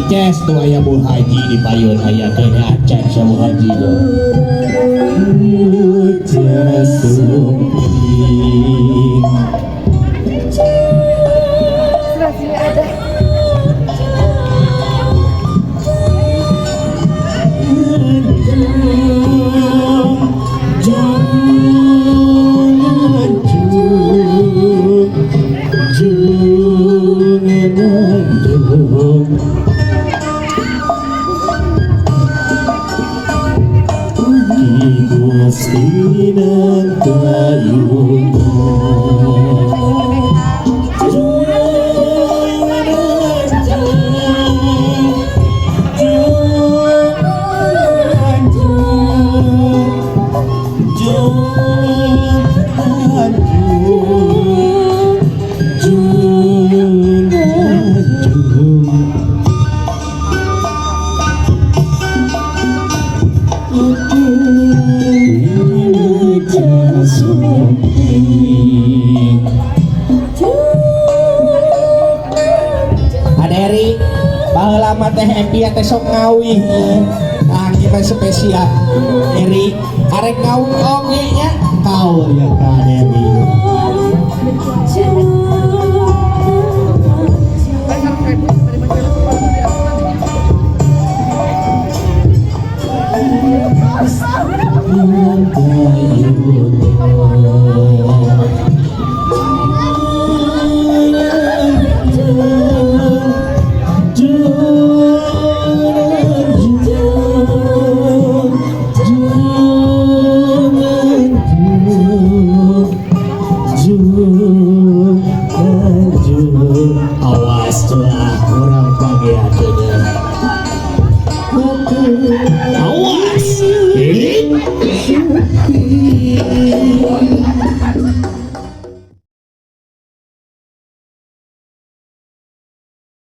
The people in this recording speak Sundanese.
Ces tuh aya Bu Haji di payun aya kene acan sa Bu Haji tuh. Sebelah sini ada. Aderi baheula mah teh Empia teh sok ngawih. Tah kita spesial Eri arek ngawih oge nya kaul ya ka Aderi. Awas lah orang panggil. Awas.